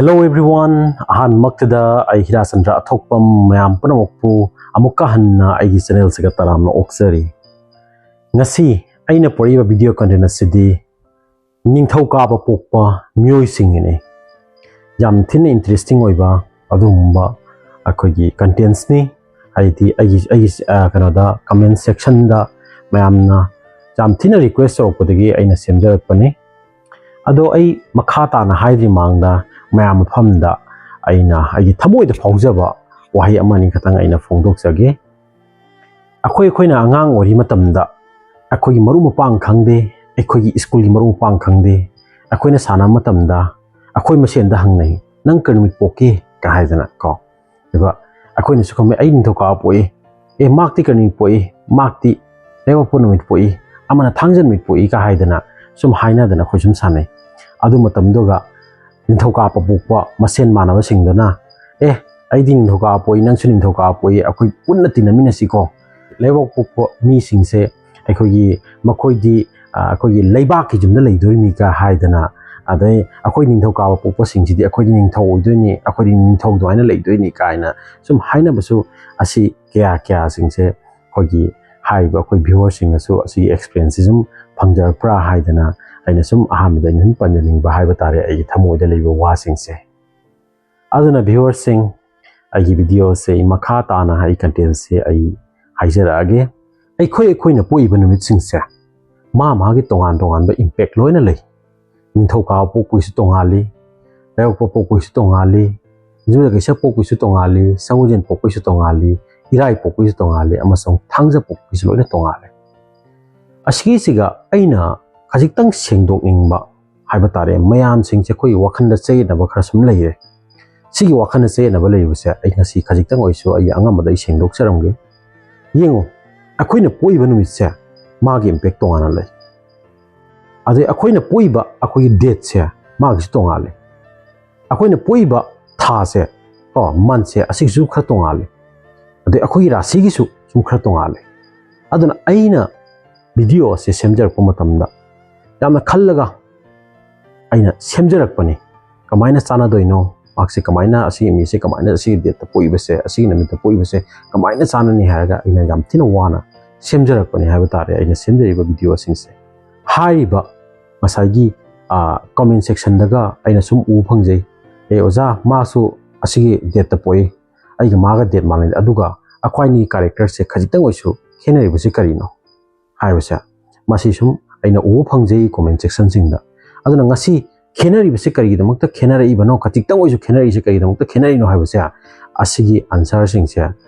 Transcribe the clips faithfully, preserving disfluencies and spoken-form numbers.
Hello everyone, ꯑꯍꯥꯟꯕꯃꯛꯇꯗ ꯑꯩ ꯍꯤꯔꯥꯆꯟꯗ꯭ꯔ ꯑꯊꯣꯛꯄꯝ ꯃꯌꯥꯝ ꯄꯨꯝꯅꯃꯛꯄꯨ ꯑꯃꯨꯛꯀ ꯍꯟꯅ ꯑꯩꯒꯤ ꯆꯦꯅꯦꯜꯁꯤꯒ ꯇꯔꯥꯝꯅ ꯑꯣꯛꯆꯔꯤ꯫ ꯉꯁꯤ ꯑꯩꯅ ꯄꯨꯔꯛꯏꯕ ꯚꯤꯗꯤꯑꯣ ꯀꯟꯇꯦꯟ ꯑꯁꯤꯗꯤ ꯅꯤꯡꯊꯧꯀꯥꯕ ꯄꯣꯛꯄ ꯃꯤꯑꯣꯏꯁꯤꯡꯒꯤꯅꯤ꯫ ꯌꯥꯝ ꯊꯤꯅ ꯏꯟꯇꯔꯦꯁꯇꯤꯡ ꯑꯣꯏꯕ ꯑꯗꯨꯒꯨꯝꯕ ꯑꯩꯈꯣꯏꯒꯤ ꯀꯟꯇꯦꯟꯁꯅꯤ꯫ ꯍꯥꯏꯗꯤ ꯑꯩꯒꯤ ꯑꯩꯒꯤ ꯑ, ꯀꯩꯅꯣꯗ ꯀꯃꯦꯟ ꯁꯦꯛꯁꯟꯗ ꯃꯌꯥꯝꯅ ꯌꯥꯝ ꯊꯤꯅ ꯔꯤꯀ꯭ꯋꯦꯁ ꯇꯧꯔꯛꯄꯗꯒꯤ ꯑꯩꯅ ꯁꯦꯝꯖꯔꯛꯄꯅꯤ꯫ ꯑꯗꯣ ꯑꯩ ꯃꯈꯥ ꯇꯥꯅ ꯍꯥꯏꯗ꯭ꯔꯤ ꯃꯃꯥꯡꯗ ꯃꯌꯥꯝ ꯃꯐꯝꯗ ꯑꯩꯅ ꯑꯩꯒꯤ ꯊꯃꯣꯏꯗ ꯐꯥꯎꯖꯕ ꯋꯥꯍꯩ ꯑꯃꯅꯤ ꯈꯛꯇꯪ ꯑꯩꯅ ꯐꯣꯡꯗꯣꯛꯆꯒꯦ꯫ ꯑꯩꯈꯣꯏ ꯑꯩꯈꯣꯏꯅ ꯑꯉꯥꯡ ꯑꯣꯏꯔꯤ ꯃꯇꯝꯗ ꯑꯩꯈꯣꯏꯒꯤ ꯃꯔꯨꯞ ꯃꯄꯥꯡ ꯈꯪꯗꯦ, ꯑꯩꯈꯣꯏꯒꯤ ꯁ꯭ꯀꯨꯜꯒꯤ ꯃꯔꯨꯞ ꯃꯄꯥꯡ ꯈꯪꯗꯦ, ꯑꯩꯈꯣꯏꯅ ꯁꯥꯟꯅꯕ ꯃꯇꯝꯗ ꯑꯩꯈꯣꯏ ꯃꯁꯦꯟꯗ ꯍꯪꯅꯩ, "ꯅꯪ ꯀꯔꯤ ꯅꯨꯃꯤꯠ ꯄꯣꯛꯀꯦ?" ꯀ ꯍꯥꯏꯗꯅ ꯀꯣ꯫ ꯑꯗꯨꯒ ꯑꯩꯈꯣꯏꯅꯁꯨ ꯈꯪꯕ, "ꯑꯩ ꯅꯤꯡꯊꯧꯀꯥꯕ ꯄꯣꯛꯏ, ꯑꯦ ꯃꯥꯛꯇꯤ ꯀꯔꯤ ꯅꯨꯃꯤꯠ ꯄꯣꯛꯏ, ꯃꯥꯛꯇꯤ ꯂꯩꯕꯥꯛꯄꯣꯛꯄ ꯅꯨꯃꯤꯠ ꯄꯣꯛꯏ, ꯑꯃꯅ ꯊꯥꯡꯖ ꯅꯨꯃꯤꯠ ꯄꯣꯛꯏ" ꯀ ꯍꯥꯏꯗꯅ ꯁꯨꯝ ꯍꯥꯏꯅꯗꯅ ꯑꯩꯈꯣꯏ ꯁꯨꯝ ꯁꯥꯟꯅꯩ꯫ ꯑꯗꯨ ꯃꯇꯝꯗꯨꯒ ꯅꯤꯡꯊꯧꯀꯥꯕ ꯄꯣꯛꯄ ꯃꯁꯦꯟ ꯃꯥꯟꯅꯕꯁꯤꯡꯗꯨꯅ, "ꯑꯦ ꯑꯩꯗꯤ ꯅꯤꯡꯊꯧꯀꯥꯕ ꯄꯣꯛꯏ, ꯅꯪꯁꯨ ꯅꯤꯡꯊꯧꯀꯥꯕ ꯄꯣꯛꯏ, ꯑꯩꯈꯣꯏ ꯄꯨꯟꯅ ꯇꯤꯟꯅꯃꯤꯟꯅꯁꯤꯀꯣ, ꯂꯩꯕꯥꯛꯄꯣꯛꯄ ꯃꯤꯁꯤꯡꯁꯦ ꯑꯩꯈꯣꯏꯒꯤ ꯃꯈꯣꯏꯗꯤ ꯑ, ꯑꯩꯈꯣꯏꯒꯤ ꯂꯩꯕꯥꯛꯀꯤ ꯌꯨꯝꯗ ꯂꯩꯗꯣꯏꯅꯤ" ꯀ ꯍꯥꯏꯗꯅ, ꯑꯗꯩ "ꯑꯩꯈꯣꯏ ꯅꯤꯡꯊꯧꯀꯥꯕ ꯄꯣꯛꯄꯁꯤꯡꯁꯤꯗꯤ ꯑꯩꯈꯣꯏꯗꯤ ꯅꯤꯡꯊꯧ ꯑꯣꯏꯗꯣꯏꯅꯤ, ꯑꯩꯈꯣꯏꯗꯤ ꯅꯤꯡꯊꯧ ꯑꯗꯨꯃꯥꯏꯅ ꯂꯩꯗꯣꯏꯅꯤ" ꯀꯥꯏꯅ ꯁꯨꯝ ꯍꯥꯏꯅꯕꯁꯨ ꯑꯁꯤ ꯀꯌꯥ ꯀꯌꯥꯁꯤꯡꯁꯦ ꯑꯩꯈꯣꯏꯒꯤ ꯍꯥꯏꯔꯤꯕ ꯑꯩꯈꯣꯏ ꯚ꯭ꯌꯨꯋꯔꯁꯤꯡꯅꯁꯨ ꯑꯁꯤꯒꯤ ꯑꯦꯛꯁꯄꯤꯔꯤꯌꯦꯟꯁꯁꯤ ꯁꯨꯝ ꯐꯪꯖꯔꯛꯄ꯭ꯔꯥ ꯍꯥꯏꯗꯅ ꯑꯩꯅ ꯁꯨꯝ ꯑꯍꯥꯟꯕꯗ ꯑꯩꯅ ꯁꯨꯝ ꯄꯟꯖꯅꯤꯡꯕ ꯍꯥꯏꯕ ꯇꯥꯔꯦ ꯑꯩꯒꯤ ꯊꯃꯣꯏꯗ ꯂꯩꯕ ꯋꯥꯁꯤꯡꯁꯦ꯫ ꯑꯗꯨꯅ ꯚ꯭ꯌꯨꯋꯔꯁꯤꯡ, ꯑꯩꯒꯤ ꯚꯤꯗꯤꯑꯣꯁꯦ ꯑꯩ ꯃꯈꯥ ꯇꯥꯅ ꯑꯩ ꯀꯟꯇꯦꯟꯁꯦ ꯑꯩ ꯍꯥꯏꯖꯔꯛꯑꯒꯦ꯫ ꯑꯩꯈꯣꯏ ꯑꯩꯈꯣꯏꯅ ꯄꯣꯛꯏꯕ ꯅꯨꯃꯤꯠꯁꯤꯡꯁꯦ ꯃꯥ ꯃꯥꯒꯤ ꯇꯣꯉꯥꯟ ꯇꯣꯉꯥꯟꯕ ꯏꯝꯄꯦꯛ ꯂꯣꯏꯅ ꯂꯩ꯫ ꯅꯤꯡꯊꯧꯀꯥꯕ ꯄꯣꯛꯄꯒꯤꯁꯨ ꯇꯣꯉꯥꯜꯂꯤ, ꯂꯩꯕꯥꯛꯄꯣꯛꯄ ꯄꯣꯛꯄꯒꯤꯁꯨ ꯇꯣꯉꯥꯜꯂꯤ, ꯌꯨꯝꯁꯀꯩꯁ ꯄꯣꯛꯄꯒꯤꯁꯨ ꯇꯣꯉꯥꯜꯂꯤ, ꯁꯒꯣꯜꯁꯦꯟ ꯄꯣꯛꯄꯒꯤꯁꯨ ꯇꯣꯉꯥꯜꯂꯤ, ꯏꯔꯥꯏ ꯄꯣꯛꯄꯒꯤꯁꯨ ꯇꯣꯉꯥꯜꯂꯤ, ꯑꯃꯁꯨꯡ ꯊꯥꯡꯖ ꯄꯣꯛꯄꯒꯤꯁꯨ ꯂꯣꯏꯅ ꯇꯣꯉꯥꯜꯂꯤ꯫ ꯑꯁꯤꯒꯤꯁꯤꯒ ꯑꯩꯅ ꯈꯖꯤꯛꯇꯪ ꯁꯦꯡꯗꯣꯛꯅꯤꯡꯕ ꯍꯥꯏꯕ ꯇꯥꯔꯦ, ꯃꯌꯥꯝꯁꯤꯡꯁꯦ ꯑꯩꯈꯣꯏꯒꯤ ꯋꯥꯈꯜꯗ ꯆꯌꯦꯠꯅꯕ ꯈꯔ ꯁꯨꯝ ꯂꯩꯔꯦ꯫ ꯁꯤꯒꯤ ꯋꯥꯈꯜꯗ ꯆꯌꯦꯠꯅꯕ ꯂꯩꯔꯤꯕꯁꯦ ꯑꯩ ꯉꯁꯤ ꯈꯖꯤꯛꯇꯪ ꯑꯣꯏꯔꯁꯨ ꯑꯩꯒꯤ ꯑꯉꯝꯕꯗ ꯑꯩ ꯁꯦꯡꯗꯣꯛꯆꯔꯝꯒꯦ꯫ ꯌꯦꯡꯉꯨ, ꯑꯩꯈꯣꯏꯅ ꯄꯣꯛꯏꯕ ꯅꯨꯃꯤꯠꯁꯦ ꯃꯥꯒꯤ ꯏꯝꯄꯦꯛ ꯇꯣꯉꯥꯟꯅ ꯂꯩ꯫ ꯑꯗꯩ ꯑꯩꯈꯣꯏꯅ ꯄꯣꯛꯏꯕ ꯑꯩꯈꯣꯏꯒꯤ ꯗꯦꯠꯁꯦ ꯃꯥꯒꯤꯁꯨ ꯇꯣꯉꯥꯜꯂꯦ꯫ ꯑꯩꯈꯣꯏꯅ ꯄꯣꯛꯏꯕ ꯊꯥꯁꯦ, ꯀꯣ, ꯃꯟꯁꯦ, ꯑꯁꯤꯒꯤꯁꯨ ꯈꯔ ꯇꯣꯉꯥꯜꯂꯦ꯫ ꯑꯗꯩ ꯑꯩꯈꯣꯏꯒꯤ ꯔꯥꯁꯤꯒꯤꯁꯨ ꯁꯨꯝ ꯈꯔ ꯇꯣꯉꯥꯜꯂꯦ꯫ ꯑꯗꯨꯅ ꯑꯩꯅ ꯚꯤꯗꯤꯑꯣ ꯑꯁꯦ ꯁꯦꯝꯖꯔꯛꯄ ꯃꯇꯝꯗ ꯌꯥꯝꯅ ꯈꯜꯂꯒ ꯑꯩꯅ ꯁꯦꯝꯖꯔꯛꯄꯅꯤ꯫ ꯀꯃꯥꯏꯅ ꯆꯥꯟꯅꯗꯣꯏꯅꯣ, ꯃꯍꯥꯛꯁꯦ ꯀꯃꯥꯏꯅ, ꯑꯁꯤꯒꯤ ꯃꯤꯁꯦ ꯀꯃꯥꯏꯅ ꯑꯁꯤꯒꯤ ꯗꯦꯠꯇ ꯄꯣꯛꯏꯕꯁꯦ, ꯑꯁꯤꯒꯤ ꯅꯨꯃꯤꯠꯇ ꯄꯣꯛꯏꯕꯁꯦ ꯀꯃꯥꯏꯅ ꯆꯥꯟꯅꯅꯤ ꯍꯥꯏꯔꯒ ꯑꯩꯅ ꯌꯥꯝ ꯊꯤꯅ ꯋꯥꯅ ꯁꯦꯝꯖꯔꯛꯄꯅꯤ ꯍꯥꯏꯕ ꯇꯥꯔꯦ, ꯑꯩꯅ ꯁꯦꯝꯖꯔꯤꯕ ꯚꯤꯗꯤꯑꯣꯁꯤꯡꯁꯦ꯫ ꯍꯥꯏꯔꯤꯕ ꯉꯁꯥꯏꯒꯤ ꯀꯣꯃꯦꯟ ꯁꯦꯛꯁꯟꯗꯒ ꯑꯩꯅ ꯁꯨꯝ ꯎꯕ ꯐꯪꯖꯩ, "ꯑꯦ ꯑꯣꯖꯥ, ꯃꯥꯁꯨ ꯑꯁꯤꯒꯤ ꯗꯦꯠꯇ ꯄꯣꯛꯏ, ꯑꯩꯒ ꯃꯥꯒ ꯗꯦꯠ ꯃꯥꯟꯅꯩ, ꯑꯗꯨꯒ ꯑꯩꯈꯣꯏ ꯑꯅꯤꯒꯤ ꯀꯦꯔꯦꯛꯇꯔꯁꯦ ꯈꯖꯤꯛꯇꯪ ꯑꯣꯏꯁꯨ ꯈꯦꯠꯅꯔꯤꯕꯁꯤ ꯀꯔꯤꯅꯣ?" ꯍꯥꯏꯕꯁꯦ, ꯃꯁꯤ ꯁꯨꯝ ꯑꯩꯅ ꯎꯕ ꯐꯪꯖꯩ ꯀꯣꯃꯦꯟ ꯁꯦꯛꯁꯟꯁꯤꯡꯗ꯫ ꯑꯗꯨꯅ ꯉꯁꯤ ꯈꯦꯠꯅꯔꯤꯕꯁꯤ ꯀꯔꯤꯒꯤꯗꯃꯛꯇ ꯈꯦꯠꯅꯔꯛꯏꯕꯅꯣ, ꯈꯖꯤꯛꯇꯪ ꯑꯣꯏꯁꯨ ꯈꯦꯠꯅꯔꯛꯏꯁꯦ ꯀꯔꯤꯒꯤꯗꯃꯛꯇ ꯈꯦꯠꯅꯔꯤꯅꯣ ꯍꯥꯏꯕꯁꯦ, ꯑꯁꯤꯒꯤ ꯑꯟꯁꯔꯁꯤꯡꯁꯦ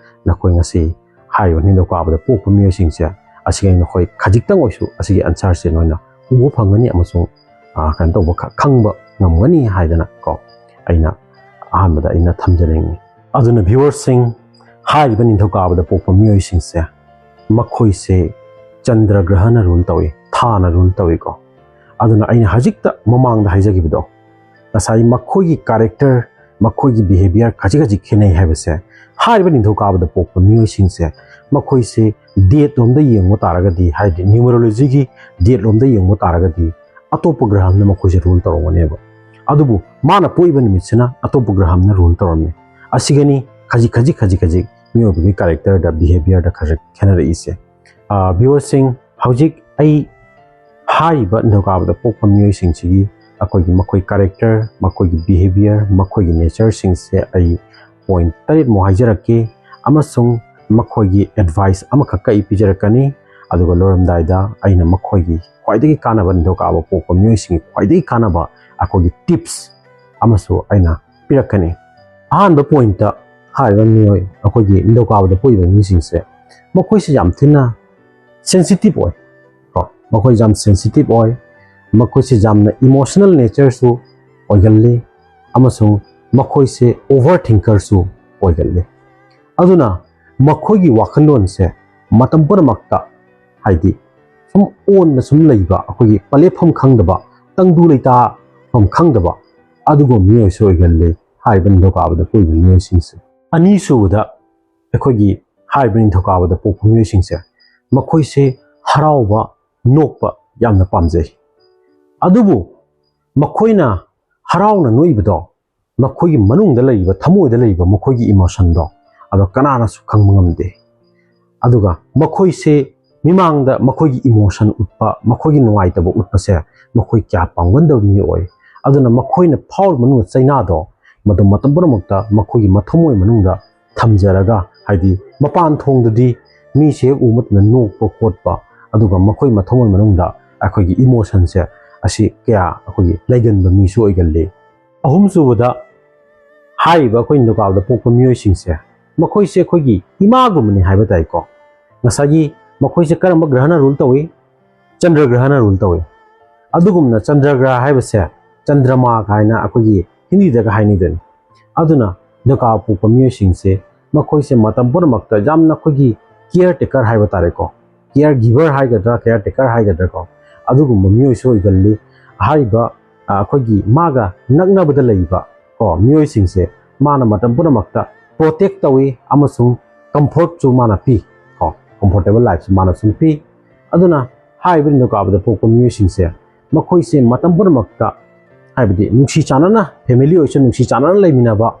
ꯅꯈꯣꯏ ꯉꯁꯤ ꯍꯥꯏꯔꯤꯕ ꯅꯤꯡꯊꯧꯀꯥꯕꯗ ꯄꯣꯛꯄ ꯃꯤꯑꯣꯏꯁꯤꯡꯁꯦ, ꯑꯁꯤꯒꯤ ꯅꯈꯣꯏ ꯈꯖꯤꯛꯇꯪ ꯑꯣꯏꯁꯨ ꯑꯁꯤꯒꯤ ꯑꯟꯁꯔꯁꯦ ꯅꯣꯏꯅ ꯎꯕ ꯐꯪꯒꯅꯤ ꯑꯃꯁꯨꯡ, ꯑ, ꯀꯩꯅꯣ ꯇꯧꯕ ꯈ-, ꯈꯪꯕ ꯉꯝꯒꯅꯤ ꯍꯥꯏꯗꯅ ꯀꯣ, ꯑꯩꯅ ꯑꯍꯥꯟꯕꯗ ꯑꯩꯅ ꯊꯝꯖꯅꯤꯡꯉꯤ꯫ ꯑꯗꯨꯅ ꯚ꯭ꯌꯨꯋꯔꯁꯤꯡ, ꯍꯥꯏꯔꯤꯕ ꯅꯤꯡꯊꯧꯀꯥꯕꯗ ꯄꯣꯛꯄ ꯃꯤꯑꯣꯏꯁꯤꯡꯁꯦ, ꯃꯈꯣꯏꯁꯦ ꯆꯟꯗ꯭ꯔ ꯒ꯭ꯔꯍꯅ ꯔꯨꯜ ꯇꯧꯏ, ꯊꯥꯅ ꯔꯨꯜ ꯇꯧꯏꯀꯣ꯫ ꯑꯗꯨꯅ ꯑꯩꯅ ꯍꯧꯖꯤꯛꯇ ꯃꯃꯥꯡꯗ ꯍꯥꯏꯖꯈꯤꯕꯗꯣ, ꯉꯁꯥꯏ ꯃꯈꯣꯏꯒꯤ ꯀꯦꯔꯦꯛꯇꯔ, ꯃꯈꯣꯏꯒꯤ ꯕꯤꯍꯦꯕꯤꯌꯔ ꯈꯖꯤꯛ ꯈꯖꯤꯛ ꯈꯦꯠꯅꯩ ꯍꯥꯏꯕꯁꯦ, ꯍꯥꯏꯔꯤꯕ ꯅꯤꯡꯊꯧꯀꯥꯕꯗ ꯄꯣꯛꯄ ꯃꯤꯑꯣꯏꯁꯤꯡꯁꯦ, ꯃꯈꯣꯏꯁꯦ ꯗꯦꯠ ꯂꯣꯝꯗ ꯌꯦꯡꯕ ꯇꯥꯔꯒꯗꯤ, ꯍꯥꯏꯗꯤ ꯅ꯭ꯌꯨꯃꯔꯣꯂꯣꯖꯤꯒꯤ ꯗꯦꯠ ꯂꯣꯝꯗ ꯌꯦꯡꯕ ꯇꯥꯔꯒꯗꯤ, ꯑꯇꯣꯞꯄ ꯒ꯭ꯔꯍ ꯑꯃꯅ ꯃꯈꯣꯏꯁꯦ ꯔꯨꯜ ꯇꯧꯔꯝꯒꯅꯦꯕ꯫ ꯑꯗꯨꯕꯨ ꯃꯥꯅ ꯄꯣꯛꯏꯕ ꯅꯨꯃꯤꯠꯁꯤꯅ ꯑꯇꯣꯞꯄ ꯒ꯭ꯔꯍ ꯑꯃꯅ ꯔꯨꯜ ꯇꯧꯔꯝꯃꯤ꯫ ꯑꯁꯤꯒꯅꯤ ꯈꯖꯤꯛ ꯈꯖꯤꯛ ꯈꯖꯤꯛ ꯈꯖꯤꯛ ꯃꯤꯑꯣꯏꯕꯒꯤ ꯀꯦꯔꯦꯛꯇꯔꯗ, ꯕꯤꯍꯦꯕꯤꯌꯔꯗ ꯈꯔ ꯈꯦꯠꯅꯔꯛꯏꯁꯦ꯫ ꯚ꯭ꯌꯨꯋꯔꯁꯤꯡ, ꯍꯧꯖꯤꯛ ꯑꯩ ꯍꯥꯏꯔꯤꯕ ꯅꯤꯡꯊꯧꯀꯥꯕꯗ ꯄꯣꯛꯄ ꯃꯤꯑꯣꯏꯁꯤꯡꯁꯤꯒꯤ ꯑꯩꯈꯣꯏꯒꯤ ꯃꯈꯣꯏ ꯀꯦꯔꯦꯛꯇꯔ, ꯃꯈꯣꯏꯒꯤ ꯕꯤꯍꯦꯕꯤꯌꯔ, ꯃꯈꯣꯏꯒꯤ ꯅꯦꯆꯔꯁꯤꯡꯁꯦ ꯑꯩ ꯄꯣꯏꯟ ꯇꯔꯦꯠꯃꯨꯛ ꯍꯥꯏꯖꯔꯛꯀꯦ, ꯑꯃꯁꯨꯡ ꯃꯈꯣꯏꯒꯤ ꯑꯦꯗꯚꯥꯏꯁ ꯑꯃꯈꯛꯀ ꯑꯩ ꯄꯤꯖꯔꯛꯀꯅꯤ꯫ ꯑꯗꯨꯒ ꯂꯣꯏꯔꯝꯗꯥꯏꯗ ꯑꯩꯅ ꯃꯈꯣꯏꯒꯤ ꯈ꯭ꯋꯥꯏꯗꯒꯤ ꯀꯥꯟꯅꯕ, ꯅꯤꯡꯊꯧꯀꯥꯕ ꯄꯣꯛꯄ ꯃꯤꯑꯣꯏꯁꯤꯡꯒꯤ ꯈ꯭ꯋꯥꯏꯗꯒꯤ ꯀꯥꯟꯅꯕ ꯑꯩꯈꯣꯏꯒꯤ ꯇꯤꯞꯁ ꯑꯃꯁꯨ ꯑꯩꯅ ꯄꯤꯔꯛꯀꯅꯤ꯫ ꯑꯍꯥꯟꯕ ꯄꯣꯏꯟꯠꯇ, ꯍꯥꯏꯔꯤꯕ ꯃꯤꯑꯣꯏ, ꯑꯩꯈꯣꯏꯒꯤ ꯅꯤꯡꯊꯧꯀꯥꯕꯗ ꯄꯣꯛꯏꯕ ꯃꯤꯁꯤꯡꯁꯦ, ꯃꯈꯣꯏꯁꯦ ꯌꯥꯝ ꯊꯤꯅ ꯁꯦꯟꯁꯤꯇꯤꯞ ꯑꯣꯏ ꯀꯣ꯫ ꯃꯈꯣꯏꯁꯦ ꯌꯥꯝ ꯁꯦꯟꯁꯤꯇꯤꯞ ꯑꯣꯏ, ꯃꯈꯣꯏꯁꯦ ꯌꯥꯝꯅ ꯏꯃꯣꯁꯅꯦꯜ ꯅꯦꯆꯔꯁꯨ ꯑꯣꯏꯒꯜꯂꯤ, ꯑꯃꯁꯨꯡ ꯃꯈꯣꯏꯁꯦ ꯑꯣꯚꯔ ꯊꯤꯡꯀꯔꯁꯨ ꯑꯣꯏꯒꯜꯂꯤ꯫ ꯑꯗꯨꯅ ꯃꯈꯣꯏꯒꯤ ꯋꯥꯈꯜꯂꯣꯟꯁꯦ ꯃꯇꯝ ꯄꯨꯝꯅꯃꯛꯇ, ꯍꯥꯏꯗꯤ, ꯁꯨꯝ ꯑꯣꯟꯅ ꯁꯨꯝ ꯂꯩꯕ, ꯑꯩꯈꯣꯏꯒꯤ ꯄꯂꯦꯞꯐꯝ ꯈꯪꯗꯕ, ꯇꯪꯗꯨ ꯂꯩꯇꯥꯐꯝ ꯈꯪꯗꯕ ꯑꯗꯨꯒꯨꯝꯕ ꯃꯤꯑꯣꯏꯁꯨ ꯑꯣꯏꯒꯜꯂꯤ ꯍꯥꯏꯔꯤꯕ ꯅꯤꯡꯊꯧꯀꯥꯕꯗ ꯄꯣꯛꯏꯕ ꯃꯤꯑꯣꯏꯁꯤꯡꯁꯦ꯫ ꯑꯅꯤꯁꯨꯕꯗ, ꯑꯩꯈꯣꯏꯒꯤ ꯍꯥꯏꯔꯤꯕ ꯅꯤꯡꯊꯧꯀꯥꯕꯗ ꯄꯣꯛꯄ ꯃꯤꯑꯣꯏꯁꯤꯡꯁꯦ, ꯃꯈꯣꯏꯁꯦ ꯍꯔꯥꯎꯕ, ꯅꯣꯛꯄ ꯌꯥꯝꯅ ꯄꯥꯝꯖꯩ꯫ ꯑꯗꯨꯕꯨ ꯃꯈꯣꯏꯅ ꯍꯔꯥꯎꯅ ꯅꯣꯛꯏꯕꯗꯣ, ꯃꯈꯣꯏꯒꯤ ꯃꯅꯨꯡꯗ ꯂꯩꯔꯤꯕ, ꯊꯃꯣꯏꯗ ꯂꯩꯔꯤꯕ ꯃꯈꯣꯏꯒꯤ emotionꯗꯣ, ꯑꯗꯣ ꯀꯅꯥꯅꯁꯨ ꯈꯪꯕ ꯉꯝꯗꯦ꯫ ꯑꯗꯨꯒ ꯃꯈꯣꯏꯁꯦ ꯃꯤꯃꯥꯡꯗ ꯃꯈꯣꯏꯒꯤ emotion ꯎꯠꯄ, ꯃꯈꯣꯏꯒꯤ ꯅꯨꯡꯉꯥꯏꯇꯕ ꯎꯠꯄꯁꯦ ꯃꯈꯣꯏ ꯀꯌꯥ ꯄꯥꯝꯒꯟꯗꯕ ꯃꯤ ꯑꯣꯏ꯫ ꯑꯗꯨꯅ ꯃꯈꯣꯏꯅ ꯐꯥꯎꯔꯤꯕ ꯃꯅꯨꯡꯗ ꯆꯩꯅꯥꯗꯣ ꯃꯗꯨ ꯃꯇꯝ ꯄꯨꯝꯅꯃꯛꯇ ꯃꯈꯣꯏꯒꯤ ꯃꯊꯃꯣꯏ ꯃꯅꯨꯡꯗ ꯊꯝꯖꯔꯒ, ꯍꯥꯏꯗꯤ ꯃꯄꯥꯟ ꯊꯣꯡꯗꯗꯤ ꯃꯤꯁꯦ ꯍꯦꯛ ꯎꯕ ꯃꯇꯝꯗ ꯅꯣꯛꯄ ꯈꯣꯠꯄ, ꯑꯗꯨꯒ ꯃꯈꯣꯏ ꯃꯊꯃꯣꯏ ꯃꯅꯨꯡꯗ ꯑꯩꯈꯣꯏꯒꯤ emotionꯁꯦ ꯑꯁꯤ ꯀꯌꯥ ꯑꯩꯈꯣꯏꯒꯤ ꯂꯩꯒꯟꯕ ꯃꯤꯁꯨ ꯑꯣꯏꯒꯜꯂꯤ꯫ ꯑꯍꯨꯝꯁꯨꯕꯗ, ꯍꯥꯏꯔꯤꯕ ꯑꯩꯈꯣꯏ ꯅꯤꯡꯊꯧꯀꯥꯕꯗ ꯄꯣꯛꯄ ꯃꯤꯑꯣꯏꯁꯤꯡꯁꯦ, ꯃꯈꯣꯏꯁꯦ ꯑꯩꯈꯣꯏꯒꯤ ꯏꯃꯥꯒꯨꯝꯕꯅꯤ ꯍꯥꯏꯕ ꯇꯥꯏꯀꯣ꯫ ꯉꯁꯥꯏꯒꯤ ꯃꯈꯣꯏꯁꯦ ꯀꯔꯝꯕ ꯒ꯭ꯔꯍꯅ rule ꯇꯧꯏ? ꯆꯟꯗ꯭ꯔ ꯒ꯭ꯔꯍꯅ rule ꯇꯧꯏ꯫ ꯑꯗꯨꯒꯨꯝꯅ ꯆꯟꯗ꯭ꯔ ꯒ꯭ꯔꯍ ꯍꯥꯏꯕꯁꯦ ꯆꯟꯗ꯭ꯔꯃꯥ ꯀꯥꯏꯅ ꯑꯩꯈꯣꯏꯒꯤ ꯍꯤꯟꯗꯤꯗꯒ ꯍꯥꯏꯅꯩꯗꯅ꯫ ꯑꯗꯨꯅ ꯅꯤꯡꯊꯧꯀꯥꯕ ꯄꯣꯛꯄ ꯃꯤꯑꯣꯏꯁꯤꯡꯁꯦ, ꯃꯈꯣꯏꯁꯦ ꯃꯇꯝ ꯄꯨꯝꯅꯃꯛꯇ ꯌꯥꯝꯅ ꯑꯩꯈꯣꯏꯒꯤ caretaker ꯍꯥꯏꯕ ꯇꯥꯔꯦꯀꯣ, caregiver ꯍꯥꯏꯒꯗ꯭ꯔꯥ, caretaker ꯍꯥꯏꯒꯗ꯭ꯔꯥꯀꯣ, ꯑꯗꯨꯒꯨꯝꯕ ꯃꯤꯑꯣꯏꯁꯨ ꯑꯣꯏꯒꯜꯂꯤ꯫ ꯍꯥꯏꯔꯤꯕ, ꯑ, ꯑꯩꯈꯣꯏꯒꯤ ꯃꯥꯒ ꯅꯛꯅꯕꯗ ꯂꯩꯕ ꯀꯣ ꯃꯤꯑꯣꯏꯁꯤꯡꯁꯦ ꯃꯥꯅ ꯃꯇꯝ ꯄꯨꯝꯅꯃꯛꯇ protect ꯇꯧꯏ ꯑꯃꯁꯨꯡ comfortꯁꯨ ꯃꯥꯅ ꯄꯤ ꯀꯣ, comfortable lifeꯁꯨ ꯃꯥꯅ ꯁꯨꯝ ꯄꯤ꯫ ꯑꯗꯨꯅ ꯍꯥꯏꯔꯤꯕ ꯅꯤꯡꯊꯧꯀꯥꯕꯗ ꯄꯣꯛꯄ ꯃꯤꯑꯣꯏꯁꯤꯡꯁꯦ, ꯃꯈꯣꯏꯁꯦ ꯃꯇꯝ ꯄꯨꯝꯅꯃꯛꯇ, ꯍꯥꯏꯕꯗꯤ ꯅꯨꯡꯁꯤ ꯆꯥꯟꯅꯅ, family ꯑꯣꯏꯁꯨ ꯅꯨꯡꯁꯤ ꯆꯥꯟꯅꯅ ꯂꯩꯃꯤꯟꯅꯕ,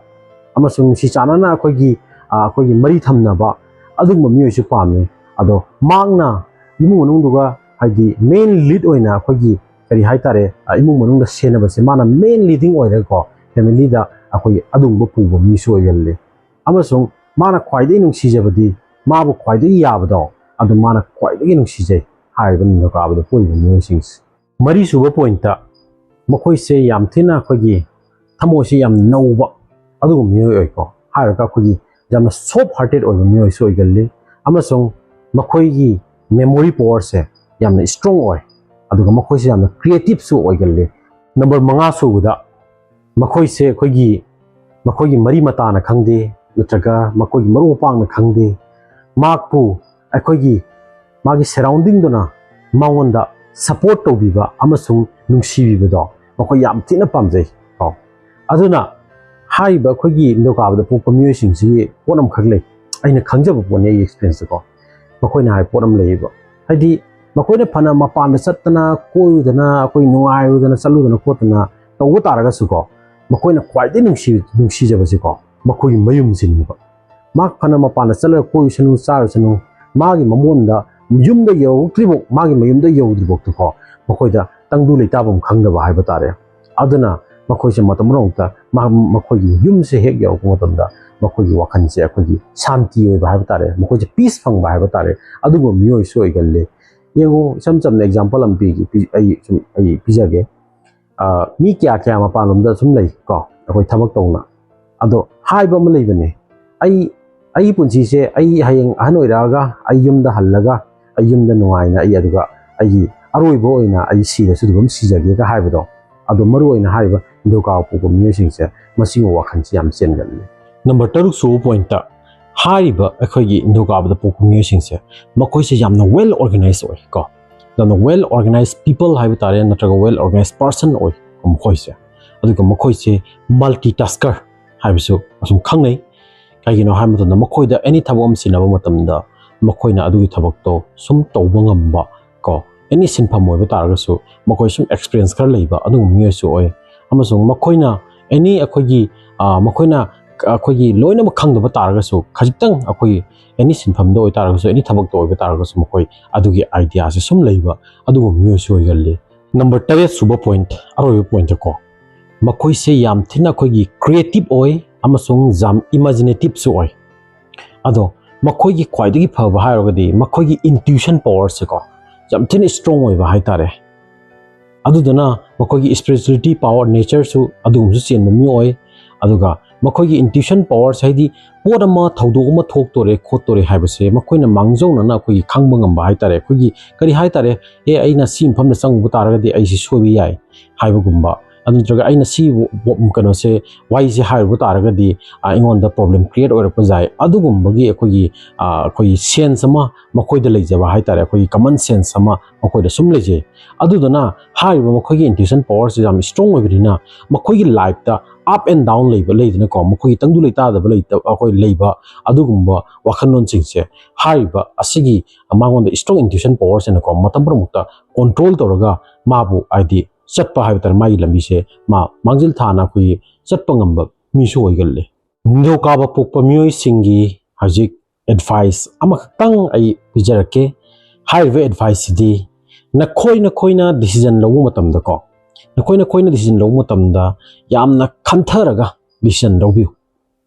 ꯑꯃꯁꯨꯡ ꯅꯨꯡꯁꯤ ꯆꯥꯟꯅꯅ ꯑꯩꯈꯣꯏꯒꯤ, ꯑ, ꯑꯩꯈꯣꯏꯒꯤ ꯃꯔꯤ ꯊꯝꯅꯕ, ꯑꯗꯨꯒꯨꯝꯕ ꯃꯤꯑꯣꯏꯁꯨ ꯄꯥꯝꯃꯤ꯫ ꯑꯗꯣ ꯃꯍꯥꯛꯅ ꯏꯃꯨꯡ ꯃꯅꯨꯡꯗꯨꯒ, ꯍꯥꯏꯗꯤ main lead ꯑꯣꯏꯅ ꯑꯩꯈꯣꯏꯒꯤ, ꯀꯔꯤ ꯍꯥꯏꯇꯥꯔꯦ, ꯑ, ꯏꯃꯨꯡ ꯃꯅꯨꯡꯗ ꯁꯦꯟꯅꯕꯁꯦ ꯃꯥꯅ main leading ꯑꯣꯏꯔꯒꯀꯣ, familyꯗ ꯑꯩꯈꯣꯏꯒꯤ ꯑꯗꯨꯒꯨꯝꯕ ꯄꯨꯕ ꯃꯤꯁꯨ ꯑꯣꯏꯒꯜꯂꯤ꯫ ꯑꯃꯁꯨꯡ ꯃꯥꯅ ꯈ꯭ꯋꯥꯏꯗꯒꯤ ꯅꯨꯡꯁꯤꯖꯕꯗꯤ, ꯃꯥꯕꯨ ꯈ꯭ꯋꯥꯏꯗꯒꯤ ꯌꯥꯕꯗꯣ, ꯑꯗꯨ ꯃꯥꯅ ꯈ꯭ꯋꯥꯏꯗꯒꯤ ꯅꯨꯡꯁꯤꯖꯩ ꯍꯥꯏꯔꯤꯕ ꯅꯤꯡꯊꯧꯀꯥꯕꯗ ꯄꯣꯛꯏꯕ ꯃꯤꯑꯣꯏꯁꯤꯡꯁꯦ꯫ ꯃꯔꯤꯁꯨꯕ pointꯇ, ꯃꯈꯣꯏꯁꯦ ꯌꯥꯝ ꯊꯤꯅ ꯑꯩꯈꯣꯏꯒꯤ ꯊꯃꯣꯏꯁꯦ ꯌꯥꯝ ꯅꯧꯕ ꯑꯗꯨꯒꯨꯝꯕ ꯃꯤꯑꯣꯏ ꯑꯣꯏꯀꯣ꯫ ꯍꯥꯏꯔꯒ ꯑꯩꯈꯣꯏꯒꯤ ꯌꯥꯝꯅ soft hearted ꯑꯣꯏꯕ ꯃꯤꯑꯣꯏꯁꯨ ꯑꯣꯏꯒꯜꯂꯤ, ꯑꯃꯁꯨꯡ ꯃꯈꯣꯏꯒꯤ memory powerꯁꯦ ꯌꯥꯝꯅ strong ꯑꯣꯏ, ꯑꯗꯨꯒ ꯃꯈꯣꯏꯁꯦ ꯌꯥꯝꯅ creativeꯁꯨ ꯑꯣꯏꯒꯜꯂꯤ꯫ Number ꯃꯉꯥ ꯁꯨꯕꯗ, ꯃꯈꯣꯏꯁꯦ ꯑꯩꯈꯣꯏꯒꯤ, ꯃꯈꯣꯏꯒꯤ ꯃꯔꯤ ꯃꯇꯥꯅ ꯈꯪꯗꯦ, ꯅꯠꯇ꯭ꯔꯒ ꯃꯈꯣꯏꯒꯤ ꯃꯔꯨꯞ ꯃꯄꯥꯡꯅ ꯈꯪꯗꯦ, ꯃꯍꯥꯛꯄꯨ ꯑꯩꯈꯣꯏꯒꯤ ꯃꯥꯒꯤ surroundingꯗꯨꯅ ꯃꯉꯣꯟꯗ support ꯇꯧꯕꯤꯕ ꯑꯃꯁꯨꯡ ꯅꯨꯡꯁꯤꯕꯤꯕꯗꯣ ꯃꯈꯣꯏ ꯌꯥꯝ ꯊꯤꯅ ꯄꯥꯝꯖꯩ ꯀꯣ꯫ ꯑꯗꯨꯅ ꯍꯥꯏꯔꯤꯕ ꯑꯩꯈꯣꯏꯒꯤ ꯅꯤꯡꯊꯧꯀꯥꯕꯗ ꯄꯣꯛꯄ ꯃꯤꯑꯣꯏꯁꯤꯡꯁꯤꯒꯤ ꯄꯣꯠ ꯑꯃꯈꯛ ꯂꯩ, ꯑꯩꯅ ꯈꯪꯖꯕ ꯄꯣꯠꯅꯤ, ꯑꯩꯒꯤ experienceꯇꯀꯣ꯫ ꯃꯈꯣꯏꯅ ꯍꯥꯏꯕ ꯄꯣꯠ ꯑꯃ ꯂꯩꯌꯦꯕ, ꯍꯥꯏꯗꯤ ꯃꯈꯣꯏꯅ ꯐꯅ ꯃꯄꯥꯟꯗ ꯆꯠꯇꯅ, ꯀꯣꯏꯔꯨꯗꯅ, ꯑꯩꯈꯣꯏ ꯅꯨꯡꯉꯥꯏꯔꯨꯗꯅ, ꯆꯠꯂꯨꯗꯅ ꯈꯣꯠꯇꯅ ꯇꯧꯕ ꯇꯥꯔꯒꯁꯨꯀꯣ, ꯃꯈꯣꯏꯅ ꯈ꯭ꯋꯥꯏꯗꯒꯤ ꯅꯨꯡꯁꯤ ꯅꯨꯡꯁꯤꯖꯕꯁꯤꯀꯣ, ꯃꯈꯣꯏꯒꯤ ꯃꯌꯨꯝꯁꯤꯅꯦꯕ꯫ ꯃꯍꯥꯛ ꯐꯅ ꯃꯄꯥꯟꯗ ꯆꯠꯂꯒ ꯀꯣꯏꯁꯅꯨ, ꯆꯥꯔꯨꯁꯅꯨ, ꯃꯥꯒꯤ ꯃꯃꯣꯟꯗ ꯌꯨꯝꯗ ꯌꯧꯔꯛꯇ꯭ꯔꯤꯐꯥꯎ, ꯃꯥꯒꯤ ꯃꯌꯨꯝꯗ ꯌꯧꯗ꯭ꯔꯤꯐꯥꯎꯇꯀꯣ, ꯃꯈꯣꯏꯗ ꯇꯪꯗꯨ ꯂꯩꯇꯥꯐꯝ ꯈꯪꯗꯕ ꯍꯥꯏꯕ ꯇꯥꯔꯦ꯫ ꯑꯗꯨꯅ ꯃꯈꯣꯏꯁꯦ ꯃꯇꯝ ꯄꯨꯝꯅꯃꯛꯇ ꯃꯥ-, ꯃꯈꯣꯏꯒꯤ ꯌꯨꯝꯁꯦ ꯍꯦꯛ ꯌꯧꯔꯛꯄ ꯃꯇꯝꯗ ꯃꯈꯣꯏꯒꯤ ꯋꯥꯈꯜꯁꯦ ꯑꯩꯈꯣꯏꯒꯤ ꯁꯥꯟꯇꯤ ꯑꯣꯏꯕ ꯍꯥꯏꯕ ꯇꯥꯔꯦ, ꯃꯈꯣꯏꯁꯦ ꯄꯤꯁ ꯐꯪꯕ ꯍꯥꯏꯕ ꯇꯥꯔꯦ, ꯑꯗꯨꯒꯨꯝꯕ ꯃꯤꯑꯣꯏꯁꯨ ꯑꯣꯏꯒꯜꯂꯤ꯫ ꯌꯦꯡꯉꯨ, ꯏꯆꯝ ꯆꯝꯅ ꯑꯦꯛꯖꯥꯝꯄꯜ ꯑꯃ ꯄꯤꯒꯦ, ꯄꯤ-, ꯑꯩ ꯁꯨꯝ ꯑꯩ ꯄꯤꯖꯒꯦ꯫ ꯑ, ꯃꯤ ꯀꯌꯥ ꯀꯌꯥ ꯃꯄꯥꯟꯂꯣꯝꯗ ꯁꯨꯝ ꯂꯩ ꯀꯣ, ꯑꯩꯈꯣꯏ ꯊꯕꯛ ꯇꯧꯅ꯫ ꯑꯗꯣ ꯍꯥꯏꯕ ꯑꯃ ꯂꯩꯕꯅꯦ, "ꯑꯩ, ꯑꯩꯒꯤ ꯄꯨꯟꯁꯤꯁꯦ, ꯑꯩ ꯍꯌꯦꯡ ꯑꯍꯟ ꯑꯣꯏꯔꯛꯑꯒ ꯑꯩ ꯌꯨꯝꯗ ꯍꯜꯂꯒ ꯑꯩ ꯌꯨꯝꯗ ꯅꯨꯡꯉꯥꯏꯅ ꯑꯩ ꯑꯗꯨꯒ ꯑꯩꯒꯤ ꯑꯔꯣꯏꯕ ꯑꯣꯏꯅ ꯑꯩ ꯁꯤꯔꯁꯨ ꯑꯗꯨꯝ ꯁꯤꯖꯒꯦꯒ" ꯍꯥꯏꯕꯗꯣ꯫ ꯑꯗꯣ ꯃꯔꯨ ꯑꯣꯏꯅ ꯍꯥꯏꯔꯤꯕ ꯅꯤꯡꯊꯧꯀꯥꯕ ꯄꯣꯛꯄ ꯃꯤꯑꯣꯏꯁꯤꯡꯁꯦ ꯃꯁꯤꯒꯨꯝꯕ ꯋꯥꯈꯜꯁꯤ ꯌꯥꯝ ꯆꯦꯟꯒꯜꯂꯤ꯫ ꯅꯝꯕꯔ ꯇꯔꯨꯛ ꯁꯨꯕ ꯄꯣꯏꯟꯠꯇ ꯍꯥꯏꯔꯤꯕ ꯑꯩꯈꯣꯏꯒꯤ ꯅꯤꯡꯊꯧꯀꯥꯕꯗ ꯄꯣꯛꯄ ꯃꯤꯑꯣꯏꯁꯤꯡꯁꯦ, ꯃꯈꯣꯏꯁꯦ ꯌꯥꯝꯅ ꯋꯦꯜ ꯑꯣꯔꯒꯅꯥꯏꯖ ꯑꯣꯏ ꯀꯣ꯫ ꯌꯥꯝꯅ ꯋꯦꯜ ꯑꯣꯔꯒꯅꯥꯏꯖ ꯄꯤꯄꯜ ꯍꯥꯏꯕ ꯇꯥꯔꯦ, ꯅꯠꯇ꯭ꯔꯒ ꯋꯦꯜ ꯑꯣꯔꯒꯅꯥꯏꯖ ꯄꯔꯁꯟ ꯑꯣꯏ ꯃꯈꯣꯏꯁꯦ꯫ ꯑꯗꯨꯒ ꯃꯈꯣꯏꯁꯦ ꯃꯜꯇꯤ ꯇꯥꯁꯀꯔ ꯍꯥꯏꯕꯁꯨ ꯑꯁꯨꯝ ꯈꯪꯅꯩ꯫ ꯀꯩꯒꯤꯅꯣ ꯍꯥꯏꯕ ꯃꯇꯝꯗ ꯃꯈꯣꯏꯗ ꯑꯦꯅꯤ ꯊꯕꯛ ꯑꯃ ꯁꯤꯟꯅꯕ ꯃꯇꯝꯗ ꯃꯈꯣꯏꯅ ꯑꯗꯨꯒꯤ ꯊꯕꯛꯇꯣ ꯁꯨꯝ ꯇꯧꯕ ꯉꯝꯕ ꯀꯣ, ꯑꯦꯅꯤ ꯁꯤꯟꯐꯝ ꯑꯣꯏꯕ ꯇꯥꯔꯒꯁꯨ ꯃꯈꯣꯏ ꯁꯨꯝ ꯑꯦꯛꯁꯄꯤꯔꯤꯌꯦꯟꯁ ꯈꯔ ꯂꯩꯕ ꯑꯗꯨꯒꯨꯝꯕ ꯃꯤꯑꯣꯏꯁꯨ ꯑꯣꯏ꯫ ꯑꯃꯁꯨꯡ ꯃꯈꯣꯏꯅ ꯑꯦꯅꯤ ꯑꯩꯈꯣꯏꯒꯤ, ꯑ, ꯃꯈꯣꯏꯅ ꯑꯩꯈꯣꯏꯒꯤ ꯂꯣꯏꯅꯃꯛ ꯈꯪꯗꯕ ꯇꯥꯔꯒꯁꯨ ꯈꯖꯤꯛꯇꯪ ꯑꯩꯈꯣꯏꯒꯤ ꯑꯦꯅꯤ ꯁꯤꯟꯐꯝꯗ ꯑꯣꯏꯇꯥꯔꯒꯁꯨ, ꯑꯦꯅꯤ ꯊꯕꯛꯇ ꯑꯣꯏꯕ ꯇꯥꯔꯒꯁꯨ ꯃꯈꯣꯏ ꯑꯗꯨꯒꯤ ꯑꯥꯏꯗꯤꯌꯥꯁꯦ ꯁꯨꯝ ꯂꯩꯕ ꯑꯗꯨꯒꯨꯝꯕ ꯃꯤꯑꯣꯏꯁꯨ ꯑꯣꯏꯒꯜꯂꯤ꯫ ꯅꯝꯕꯔ ꯇꯔꯦꯠ ꯁꯨꯕ ꯄꯣꯏꯟꯠ, ꯑꯔꯣꯏꯕ ꯄꯣꯏꯟꯠꯇꯀꯣ, ꯃꯈꯣꯏꯁꯦ ꯌꯥꯝ ꯊꯤꯅ ꯑꯩꯈꯣꯏꯒꯤ ꯀ꯭ꯔꯤꯌꯦꯇꯤꯞ ꯑꯣꯏ ꯑꯃꯁꯨꯡ ꯌꯥꯝ ꯏꯃꯥꯖꯤꯅꯦꯇꯤꯞꯁꯨ ꯑꯣꯏ꯫ ꯑꯗꯣ ꯃꯈꯣꯏꯒꯤ ꯈ꯭ꯋꯥꯏꯗꯒꯤ ꯐꯕ ꯍꯥꯏꯔꯒꯗꯤ ꯃꯈꯣꯏꯒꯤ ꯏꯟꯇ꯭ꯌꯨꯁꯟ ꯄꯋꯥꯔꯁꯦꯀꯣ, ꯌꯥꯝ ꯊꯤꯅ ꯏꯁꯇ꯭ꯔꯣꯡ ꯑꯣꯏꯕ ꯍꯥꯏꯇꯥꯔꯦ꯫ ꯑꯗꯨꯗꯨꯅ ꯃꯈꯣꯏꯒꯤ ꯏꯁꯄꯤꯔꯤꯆꯨꯋꯦꯂꯤꯇꯤ ꯄꯋꯥꯔ ꯅꯦꯆꯔꯁꯨ ꯑꯗꯨꯒꯨꯝꯕꯁꯨ ꯆꯦꯟꯕ ꯃꯤ ꯑꯣꯏ꯫ ꯑꯗꯨꯒ ꯃꯈꯣꯏꯒꯤ ꯏꯟꯇ꯭ꯌꯨꯁꯟ ꯄꯋꯥꯔꯁ ꯍꯥꯏꯗꯤ ꯄꯣꯠ ꯑꯃ, ꯊꯧꯗꯣꯛ ꯑꯃ ꯊꯣꯛꯇꯣꯔꯦ ꯈꯣꯠꯇꯣꯔꯦ ꯍꯥꯏꯕꯁꯦ ꯃꯈꯣꯏꯅ ꯃꯥꯡꯖꯧꯅꯅ ꯑꯩꯈꯣꯏꯒꯤ ꯈꯪꯕ ꯉꯝꯕ ꯍꯥꯏꯇꯥꯔꯦ꯫ ꯑꯩꯈꯣꯏꯒꯤ ꯀꯔꯤ ꯍꯥꯏꯇꯥꯔꯦ, "ꯑꯦ, ꯑꯩꯅ ꯁꯤ ꯃꯐꯝꯗ ꯆꯪꯉꯨꯕ ꯇꯥꯔꯒꯗꯤ ꯑꯩꯁꯤ ꯁꯣꯏꯕ ꯌꯥꯏ" ꯍꯥꯏꯕꯒꯨꯝꯕ, ꯑꯗꯨ ꯅꯠꯇ꯭ꯔꯒ "ꯑꯩꯅ ꯁꯤ ꯀꯩꯅꯣꯁꯦ, ꯋꯥꯍꯩꯁꯦ ꯍꯥꯏꯔꯨꯕ ꯇꯥꯔꯒꯗꯤ, ꯑ, ꯑꯩꯉꯣꯟꯗ ꯄ꯭ꯔꯣꯕ꯭ꯂꯦꯝ ꯀ꯭ꯔꯤꯌꯦꯠ ꯑꯣꯏꯔꯛꯄ ꯌꯥꯏ", ꯑꯗꯨꯒꯨꯝꯕꯒꯤ ꯑꯩꯈꯣꯏꯒꯤ, ꯑ, ꯑꯩꯈꯣꯏꯒꯤ ꯁꯦꯟꯁ ꯑꯃ ꯃꯈꯣꯏꯗ ꯂꯩꯖꯕ ꯍꯥꯏꯇꯥꯔꯦ, ꯑꯩꯈꯣꯏꯒꯤ ꯀꯃꯟ ꯁꯦꯟꯁ ꯑꯃ ꯃꯈꯣꯏꯗ ꯁꯨꯝ ꯂꯩꯖꯩ꯫ ꯑꯗꯨꯗꯨꯅ ꯍꯥꯏꯔꯤꯕ ꯃꯈꯣꯏꯒꯤ ꯏꯟꯇ꯭ꯌꯨꯁꯟ ꯄꯋꯥꯔꯁꯦ ꯌꯥꯝ ꯏꯁꯇ꯭ꯔꯣꯡ ꯑꯣꯏꯕꯅꯤꯅ ꯃꯈꯣꯏꯒꯤ ꯂꯥꯏꯐꯇ ꯑꯞ ꯑꯦꯟ ꯗꯥꯎꯟ ꯂꯩꯕ ꯂꯩꯗꯅꯀꯣ, ꯃꯈꯣꯏꯒꯤ ꯇꯪꯗꯨ ꯂꯩꯇꯥꯗꯕ ꯂꯩꯇ-, ꯑꯩꯈꯣꯏ ꯂꯩꯕ ꯑꯗꯨꯒꯨꯝꯕ ꯋꯥꯈꯜꯂꯣꯟꯁꯤꯡꯁꯦ ꯍꯥꯏꯔꯤꯕ ꯑꯁꯤꯒꯤ ꯃꯉꯣꯟꯗ ꯏꯁꯇ꯭ꯔꯣꯡ ꯏꯟꯇ꯭ꯌꯨꯁꯟ ꯄꯋꯥꯔꯁꯤꯅꯀꯣ ꯃꯇꯝ ꯄꯨꯝꯅꯃꯛꯇ ꯀꯣꯟꯇ꯭ꯔꯣꯜ ꯇꯧꯔꯒ ꯃꯥꯕꯨ ꯍꯥꯏꯗꯤ ꯆꯠꯄ ꯍꯥꯏꯕ ꯇꯥꯔꯦ, ꯃꯥꯒꯤ ꯂꯝꯕꯤꯁꯦ ꯃꯥ ꯃꯥꯡꯖꯤꯜ ꯊꯥꯅ ꯑꯩꯈꯣꯏꯒꯤ ꯆꯠꯄ ꯉꯝꯕ ꯃꯤꯁꯨ ꯑꯣꯏꯒꯜꯂꯤ꯫ ꯅꯤꯡꯊꯧꯀꯥꯕ ꯄꯣꯛꯄ ꯃꯤꯑꯣꯏꯁꯤꯡꯒꯤ ꯍꯧꯖꯤꯛ advice ꯑꯃꯈꯛꯇꯪ ꯑꯩ ꯄꯤꯖꯔꯛꯀꯦ꯫ ꯍꯥꯏꯔꯤꯕ advice ꯁꯤꯗꯤ ꯅꯈꯣꯏ ꯅꯈꯣꯏꯅ decision ꯂꯧꯕ ꯃꯇꯝꯗꯀꯣ, ꯅꯈꯣꯏ ꯅꯈꯣꯏꯅ decision ꯂꯧꯕ ꯃꯇꯝꯗ ꯌꯥꯝꯅ ꯈꯟꯊꯔꯒ decision ꯂꯧꯕꯤꯌꯨ꯫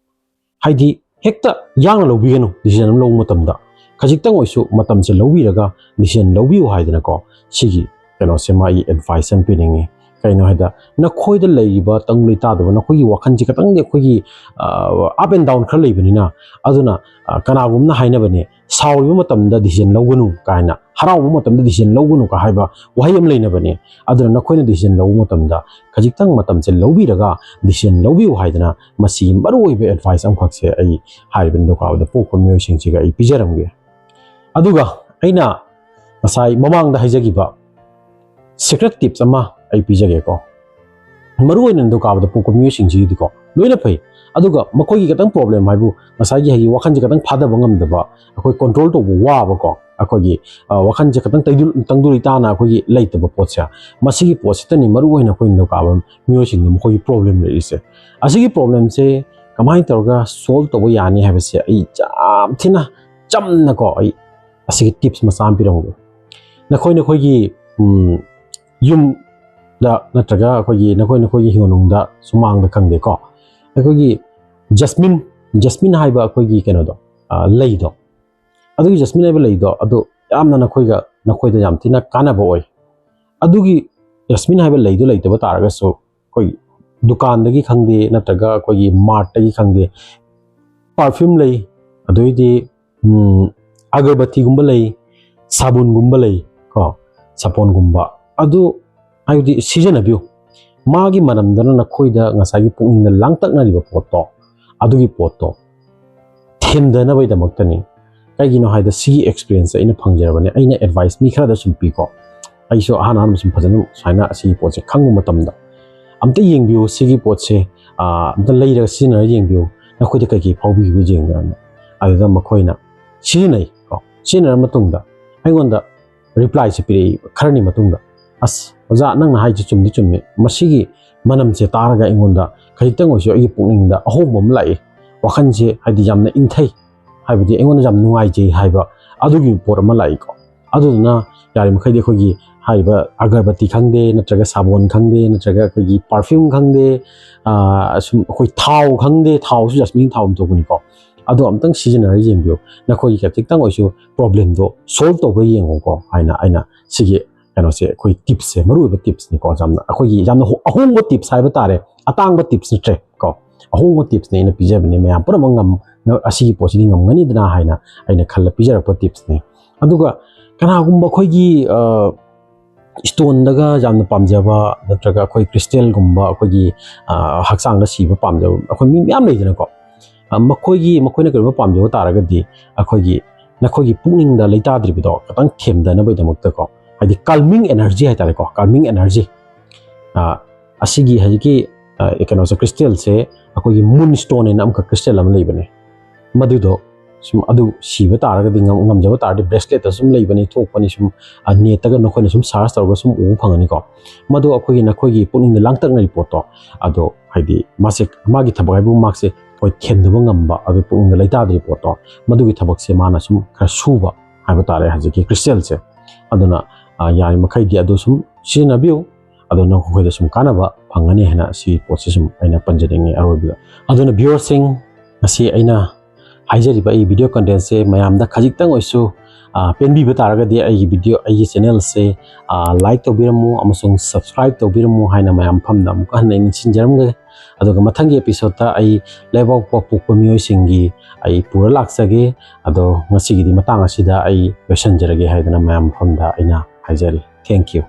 ꯍꯥꯏꯗꯤ ꯍꯦꯛꯇ ꯌꯥꯡꯅ ꯂꯧꯕꯤꯒꯅꯨ, decision ꯑꯃ ꯂꯧꯕ ꯃꯇꯝꯗ ꯈꯖꯤꯛꯇꯪ ꯑꯣꯏꯁꯨ ꯃꯇꯝꯁꯦ ꯂꯧꯕꯤꯔꯒ decision ꯂꯧꯕꯤꯌꯨ ꯍꯥꯏꯗꯅꯀꯣ꯫ ꯁꯤꯒꯤ ꯀꯩꯅꯣꯁꯦ ꯃꯥꯒꯤ advice ꯑꯃ ꯄꯤꯅꯤꯡꯉꯤ꯫ ꯀꯩꯅꯣ ꯍꯥꯏꯗ, ꯅꯈꯣꯏꯗ ꯂꯩꯔꯤꯕ ꯇꯪꯗꯨ ꯂꯩꯇꯥꯗꯕ, ꯅꯈꯣꯏꯒꯤ ꯋꯥꯈꯜꯁꯦ ꯈꯤꯇꯪꯗꯤ ꯑꯩꯈꯣꯏꯒꯤ, ꯑ, up and down ꯈꯔ ꯂꯩꯕꯅꯤꯅ, ꯑꯗꯨꯅ, ꯑ, ꯀꯅꯥꯒꯨꯝꯕꯅ ꯍꯥꯏꯅꯕꯅꯦ, ꯁꯥꯎꯔꯤꯕ ꯃꯇꯝꯗ decision ꯂꯧꯒꯅꯨ ꯀꯥꯏꯅ, ꯍꯔꯥꯎꯕ ꯃꯇꯝꯗ decision ꯂꯧꯒꯅꯨ ꯀ ꯍꯥꯏꯕ ꯋꯥꯍꯩ ꯑꯃ ꯂꯩꯅꯕꯅꯦ꯫ ꯑꯗꯨꯅ ꯅꯈꯣꯏꯅ decision ꯂꯧꯕ ꯃꯇꯝꯗ ꯈꯖꯤꯛꯇꯪ ꯃꯇꯝꯁꯦ ꯂꯧꯕꯤꯔꯒ decision ꯂꯧꯕꯤꯌꯨ ꯍꯥꯏꯗꯅ ꯃꯁꯤꯒꯤ ꯃꯔꯨꯑꯣꯏꯕ advice ꯑꯃꯈꯛꯁꯦ ꯑꯩ ꯍꯥꯏꯔꯤꯕ ꯅꯤꯡꯊꯧꯀꯥꯕꯗ ꯄꯣꯛꯄ ꯃꯤꯑꯣꯏꯁꯤꯡꯁꯤꯒ ꯑꯩ ꯄꯤꯖꯔꯝꯒꯦ꯫ ꯑꯗꯨꯒ ꯑꯩꯅ ꯉꯁꯥꯏ ꯃꯃꯥꯡꯗ ꯍꯥꯏꯖꯈꯤꯕ secret tips ꯑꯃ ꯑꯩ ꯄꯤꯖꯒꯦꯀꯣ꯫ ꯃꯔꯨꯑꯣꯏꯅ ꯅꯤꯡꯊꯧꯀꯥꯕꯗ ꯄꯣꯛꯄ ꯃꯤꯑꯣꯏꯁꯤꯡꯁꯤꯒꯤꯗꯤꯀꯣ ꯂꯣꯏꯅ ꯐꯩ, ꯑꯗꯨꯒ ꯃꯈꯣꯏꯒꯤ ꯈꯤꯇꯪ problem ꯍꯥꯏꯕꯨ ꯉꯁꯥꯏꯒꯤ ꯍꯥꯏꯗꯤ ꯋꯥꯈꯜꯁꯦ ꯈꯤꯇꯪ ꯐꯥꯗꯕ ꯉꯝꯗꯕ, ꯑꯩꯈꯣꯏ control ꯇꯧꯕ ꯋꯥꯕꯀꯣ, ꯑꯩꯈꯣꯏꯒꯤ, ꯑ, ꯋꯥꯈꯜꯁꯦ ꯈꯤꯇꯪ ꯇꯩꯗꯨ-, ꯇꯪꯗꯨ ꯂꯩꯇꯥꯅ ꯑꯩꯈꯣꯏꯒꯤ ꯂꯩꯇꯕ ꯄꯣꯠꯁꯦ, ꯃꯁꯤꯒꯤ ꯄꯣꯠꯁꯤꯗꯅꯤ ꯃꯔꯨꯑꯣꯏꯅ ꯑꯩꯈꯣꯏ ꯅꯤꯡꯊꯧꯀꯥꯕ ꯃꯤꯑꯣꯏꯁꯤꯡꯗ ꯃꯈꯣꯏꯒꯤ problem ꯂꯩꯔꯤꯁꯦ꯫ ꯑꯁꯤꯒꯤ problemꯁꯦ ꯀꯃꯥꯏꯅ ꯇꯧꯔꯒ solve ꯇꯧꯕ ꯌꯥꯅꯤ ꯍꯥꯏꯕꯁꯦ ꯑꯩ ꯌꯥꯝ ꯊꯤꯅ ꯆꯝꯅꯀꯣ, ꯑꯩ ꯑꯁꯤꯒꯤ tips ꯃꯆꯥ ꯑꯃ ꯄꯤꯔꯝꯒꯦ꯫ ꯅꯈꯣꯏ ꯅꯈꯣꯏꯒꯤ, ꯎꯝ, ꯌꯨꯝꯗ ꯅꯠꯇ꯭ꯔꯒ ꯑꯩꯈꯣꯏꯒꯤ ꯅꯈꯣꯏ ꯅꯈꯣꯏꯒꯤ ꯍꯤꯡꯒꯣꯜꯅꯨꯡꯗ ꯁꯨꯃꯥꯡꯗ ꯈꯪꯗꯦꯀꯣ, ꯑꯩꯈꯣꯏꯒꯤ jasmine, jasmine ꯍꯥꯏꯕ ꯑꯩꯈꯣꯏꯒꯤ ꯀꯩꯅꯣꯗꯣ, ꯑ, ꯂꯩꯗꯣ, ꯑꯗꯨꯒꯤ jasmine ꯍꯥꯏꯕ ꯂꯩꯗꯣ ꯑꯗꯨ ꯌꯥꯝꯅ ꯅꯈꯣꯏꯒ, ꯅꯈꯣꯏꯗ ꯌꯥꯝ ꯊꯤꯅ ꯀꯥꯟꯅꯕ ꯑꯣꯏ꯫ ꯑꯗꯨꯒꯤ jasmine ꯍꯥꯏꯕ ꯂꯩꯗꯣ ꯂꯩꯇꯕ ꯇꯥꯔꯒꯁꯨ ꯑꯩꯈꯣꯏ ꯗꯨꯀꯥꯟꯗꯒꯤ ꯈꯪꯗꯦ ꯅꯠꯇ꯭ꯔꯒ ꯑꯩꯈꯣꯏꯒꯤ martꯇꯒꯤ ꯈꯪꯗꯦ perfume ꯂꯩ, ꯑꯗꯩꯗꯤ, ꯎꯝ, ꯑꯒꯔꯕꯠꯇꯤꯒꯨꯝꯕ ꯂꯩ, ꯁꯥꯕꯨꯟꯒꯨꯝꯕ ꯂꯩ ꯀꯣ, ꯁꯥꯄꯣꯟꯒꯨꯝꯕ ꯑꯗꯨ ꯍꯥꯏꯕꯗꯤ ꯁꯤꯖꯤꯟꯅꯕꯤꯌꯨ꯫ ꯃꯥꯒꯤ ꯃꯅꯝꯗꯨꯅ ꯅꯈꯣꯏꯗ ꯉꯁꯥꯏꯒꯤ ꯄꯨꯛꯅꯤꯡꯗ ꯂꯥꯡꯇꯛꯅꯔꯤꯕ ꯄꯣꯠꯇꯣ, ꯑꯗꯨꯒꯤ ꯄꯣꯠꯇꯣ ꯊꯦꯝꯗꯅꯕꯒꯤꯗꯃꯛꯇꯅꯤ꯫ ꯀꯩꯒꯤꯅꯣ ꯍꯥꯏꯗ ꯁꯤꯒꯤ experience ꯑꯩꯅ ꯐꯪꯖꯔꯕꯅꯦ꯫ ꯑꯩꯅ advice ꯃꯤ ꯈꯔꯗ ꯁꯨꯝ ꯄꯤꯀꯣ, ꯑꯩꯁꯨ ꯑꯍꯥꯟ ꯑꯍꯥꯟꯕ ꯁꯨꯝ ꯐꯖꯅ ꯁꯨꯃꯥꯏꯅ ꯑꯁꯤꯒꯤ ꯄꯣꯠꯁꯦ ꯈꯪꯕ ꯃꯇꯝꯗ ꯑꯝꯇ ꯌꯦꯡꯕꯤꯌꯨ, ꯁꯤꯒꯤ ꯄꯣꯠꯁꯦ, ꯑ, ꯑꯝꯇ ꯂꯩꯔꯒ ꯁꯤꯖꯤꯟꯅꯔ ꯌꯦꯡꯕꯤꯌꯨ, ꯅꯈꯣꯏꯗ ꯀꯩꯀꯩ ꯐꯥꯎꯕꯤꯕ ꯌꯦꯡꯕꯤꯌꯨ꯫ ꯑꯗꯨꯗ ꯃꯈꯣꯏꯅ ꯁꯤꯖꯤꯟꯅꯩ ꯀꯣ, ꯁꯤꯖꯤꯟꯅꯔ ꯃꯇꯨꯡꯗ ꯑꯩꯉꯣꯟꯗ replyꯁꯦ ꯄꯤꯔꯛꯏ ꯈꯔꯅꯤ ꯃꯇꯨꯡꯗ, "ꯑꯁ, "ꯑꯣꯖꯥ, ꯅꯪꯅ ꯍꯥꯏꯁꯦ ꯆꯨꯝꯗꯤ ꯆꯨꯝꯃꯤ, ꯃꯁꯤꯒꯤ ꯃꯅꯝꯁꯦ ꯇꯥꯔꯒ ꯑꯩꯉꯣꯟꯗ ꯈꯖꯤꯛꯇꯪ ꯑꯣꯏꯁꯨ ꯑꯩꯒꯤ ꯄꯨꯛꯅꯤꯡꯗ ꯑꯍꯣꯡꯕ ꯑꯃ ꯂꯥꯛꯏ, ꯋꯥꯈꯜꯁꯦ ꯍꯥꯏꯗꯤ ꯌꯥꯝꯅ ꯏꯪꯊꯩ, ꯍꯥꯏꯕꯗꯤ ꯑꯩꯉꯣꯟꯗ ꯌꯥꯝ ꯅꯨꯡꯉꯥꯏꯖꯩ" ꯍꯥꯏꯕ ꯑꯗꯨꯒꯤ ꯄꯣꯠ ꯑꯃ ꯂꯥꯛꯏꯀꯣ꯫ ꯑꯗꯨꯗꯨꯅ ꯌꯥꯔꯤꯃꯈꯩꯗꯤ ꯑꯩꯈꯣꯏꯒꯤ ꯍꯥꯏꯔꯤꯕ ꯑꯒꯔꯕꯇꯤ ꯈꯪꯗꯦ, ꯅꯠꯇ꯭ꯔꯒ ꯁꯥꯕꯣꯟ ꯈꯪꯗꯦ, ꯅꯠꯇ꯭ꯔꯒ ꯑꯩꯈꯣꯏꯒꯤ perfume ꯈꯪꯗꯦ, ꯑꯥ, ꯁꯨꯝ ꯑꯩꯈꯣꯏ ꯊꯥꯎ ꯈꯪꯗꯦ, ꯊꯥꯎꯁꯨ jasmine ꯊꯥꯎ ꯑꯃ ꯊꯣꯛꯄꯅꯤꯀꯣ, ꯑꯗꯣ ꯑꯝꯇꯪ ꯁꯤꯖꯤꯟꯅꯔꯒ ꯌꯦꯡꯕꯤꯌꯨ, ꯅꯈꯣꯏꯒꯤ ꯈꯖꯤꯛꯇꯪ ꯑꯣꯏꯁꯨ problemꯗꯣ solve ꯇꯧꯕ ꯌꯦꯡꯉꯨꯀꯣ ꯍꯥꯏꯅ ꯑꯩꯅ ꯁꯤꯒꯤ ꯀꯩꯅꯣꯁꯦ, ꯑꯩꯈꯣꯏ tipsꯁꯦ, ꯃꯔꯨꯑꯣꯏꯕ tipsꯅꯤꯀꯣ, ꯌꯥꯝꯅ ꯑꯩꯈꯣꯏꯒꯤ ꯌꯥꯝꯅ ꯍꯣ-, ꯑꯍꯣꯡꯕ tips ꯍꯥꯏꯕ ꯇꯥꯔꯦ, ꯑꯇꯥꯡꯕ tips ꯅꯠꯇ꯭ꯔꯦ ꯀꯣ, ꯑꯍꯣꯡꯕ tipsꯅꯦ ꯑꯩꯅ ꯄꯤꯖꯕꯅꯦ꯫ ꯃꯌꯥꯝ ꯄꯨꯝꯅꯃꯛ ꯉꯝ-, ꯑꯁꯤꯒꯤ ꯄꯣꯠꯁꯤꯗꯤ ꯉꯝꯒꯅꯤꯗꯅ ꯍꯥꯏꯅ ꯑꯩꯅ ꯈꯜꯂ ꯄꯤꯖꯔꯛꯄ tipsꯅꯦ꯫ ꯑꯗꯨꯒ ꯀꯅꯥꯒꯨꯝꯕ ꯑꯩꯈꯣꯏꯒꯤ, ꯑ, stoneꯗꯒ ꯌꯥꯝꯅ ꯄꯥꯝꯖꯕ, ꯅꯠꯇ꯭ꯔꯒ ꯑꯩꯈꯣꯏ crystalꯒꯨꯝꯕ ꯑꯩꯈꯣꯏꯒꯤ, ꯑ, ꯍꯛꯆꯥꯡꯗ ꯁꯤꯕ ꯄꯥꯝꯖꯕ ꯑꯩꯈꯣꯏ ꯃꯤ ꯃꯌꯥꯝ ꯂꯩꯗꯅꯀꯣ꯫ ꯑ, ꯃꯈꯣꯏꯒꯤ, ꯃꯈꯣꯏꯅ ꯀꯔꯤꯒꯨꯝꯕ ꯄꯥꯝꯖꯕ ꯇꯥꯔꯒꯗꯤ ꯑꯩꯈꯣꯏꯒꯤ, ꯅꯈꯣꯏꯒꯤ ꯄꯨꯛꯅꯤꯡꯗ ꯂꯩꯇꯥꯗ꯭ꯔꯤꯕꯗꯣ ꯈꯤꯇꯪ ꯊꯦꯝꯗꯅꯕꯒꯤꯗꯃꯛꯇꯀꯣ, ꯍꯥꯏꯗꯤ calming energy ꯍꯥꯏꯇꯥꯔꯦꯀꯣ, calming energy꯫ ꯑ, ꯑꯁꯤꯒꯤ ꯍꯧꯖꯤꯛꯀꯤ, ꯑ, ꯀꯩꯅꯣꯁꯦ, crystalꯁꯦ ꯑꯩꯈꯣꯏꯒꯤ moonstone ꯍꯥꯏꯅ ꯑꯃꯈꯛ crystal ꯑꯃ ꯂꯩꯕꯅꯦ꯫ ꯃꯗꯨꯗꯣ ꯁꯨꯝ ꯑꯗꯨ ꯁꯤꯕ ꯇꯥꯔꯒꯗꯤ, ꯉꯝ-, ꯉꯝꯖꯕ ꯇꯥꯔꯗꯤ braceletꯇ ꯁꯨꯝ ꯂꯩꯕꯅꯤ, ꯊꯣꯛꯄꯅꯤ, ꯁꯨꯝ, ꯑ, netꯇꯒ ꯅꯈꯣꯏꯅ ꯁꯨꯝ search ꯇꯧꯔꯒ ꯁꯨꯝ ꯎꯕ ꯐꯪꯒꯅꯤꯀꯣ꯫ ꯃꯗꯨ ꯑꯩꯈꯣꯏꯒꯤ, ꯅꯈꯣꯏꯒꯤ ꯄꯨꯛꯅꯤꯡꯗ ꯂꯥꯡꯇꯛꯅꯔꯤ ꯄꯣꯠꯇꯣ, ꯑꯗꯣ ꯍꯥꯏꯗꯤ ꯃꯥꯁꯦ, ꯃꯥꯒꯤ ꯊꯕꯛ ꯍꯥꯏꯕꯨ ꯃꯥꯁꯦ ꯑꯩꯈꯣꯏ ꯊꯦꯝꯗꯕ ꯉꯝꯕ, ꯑꯗꯨ ꯄꯨꯛꯅꯤꯡꯗ ꯂꯩꯇꯥꯗ꯭ꯔꯤ ꯄꯣꯠꯇꯣ, ꯃꯗꯨꯒꯤ ꯊꯕꯛꯁꯦ ꯃꯥꯅ ꯁꯨꯝ ꯈꯔ ꯁꯨꯕ ꯍꯥꯏꯕ ꯇꯥꯔꯦ ꯍꯧꯖꯤꯛꯀꯤ crystalꯁꯦ꯫ ꯑꯗꯨꯅ, ꯑ, ꯌꯥꯔꯤꯃꯈꯩꯗꯤ ꯑꯗꯨ ꯁꯨꯝ ꯁꯤꯖꯤꯟꯅꯕꯤꯌꯨ꯫ ꯑꯗꯣ ꯅꯈꯣꯏꯗ ꯁꯨꯝ ꯀꯥꯟꯅꯕ ꯐꯪꯒꯅꯤ ꯍꯥꯏꯅ ꯁꯤ ꯄꯣꯠꯁꯤ ꯁꯨꯝ ꯑꯩꯅ ꯄꯟꯖꯅꯤꯡꯉꯤ ꯑꯔꯣꯏꯕꯗ꯫ ꯑꯗꯨꯅ viewerꯁꯤꯡ, ꯉꯁꯤ ꯑꯩꯅ ꯍꯥꯏꯖꯔꯤꯕ ꯑꯩ video contentꯁꯦ ꯃꯌꯥꯝꯗ ꯈꯖꯤꯛꯇꯪ ꯑꯣꯏꯁꯨ, ꯑ, ꯄꯦꯟꯕꯤꯕ ꯇꯥꯔꯒꯗꯤ ꯑꯩꯒꯤ video, ꯑꯩꯒꯤ channelꯁꯦ, ꯑ, like ꯇꯧꯕꯤꯔꯝꯃꯨ ꯑꯃꯁꯨꯡ subscribe ꯇꯧꯕꯤꯔꯝꯃꯨ ꯍꯥꯏꯅ ꯃꯌꯥꯝ ꯃꯐꯝꯗ ꯑꯃꯨꯛꯀ ꯍꯟꯅ ꯑꯩ ꯅꯤꯡꯁꯤꯡꯖꯔꯝꯒꯦ꯫ ꯑꯗꯨꯒ ꯃꯊꯪꯒꯤ episodeꯇ ꯑꯩ ꯂꯩꯕꯥꯛ ꯄꯣꯛꯄ ꯃꯤꯑꯣꯏꯁꯤꯡꯒꯤ ꯑꯩ ꯄꯨꯔ ꯂꯥꯛꯆꯒꯦ꯫ ꯑꯗꯣ ꯉꯁꯤꯒꯤꯗꯤ ꯃꯇꯥꯡ ꯑꯁꯤꯗ ꯑꯩ ꯂꯣꯏꯁꯤꯟꯖꯔꯒꯦ ꯍꯥꯏꯗꯅ ꯃꯌꯥꯝ ꯃꯐꯝꯗ ꯑꯩꯅ ꯍꯥꯏꯖꯔꯤ꯫ Thank you꯫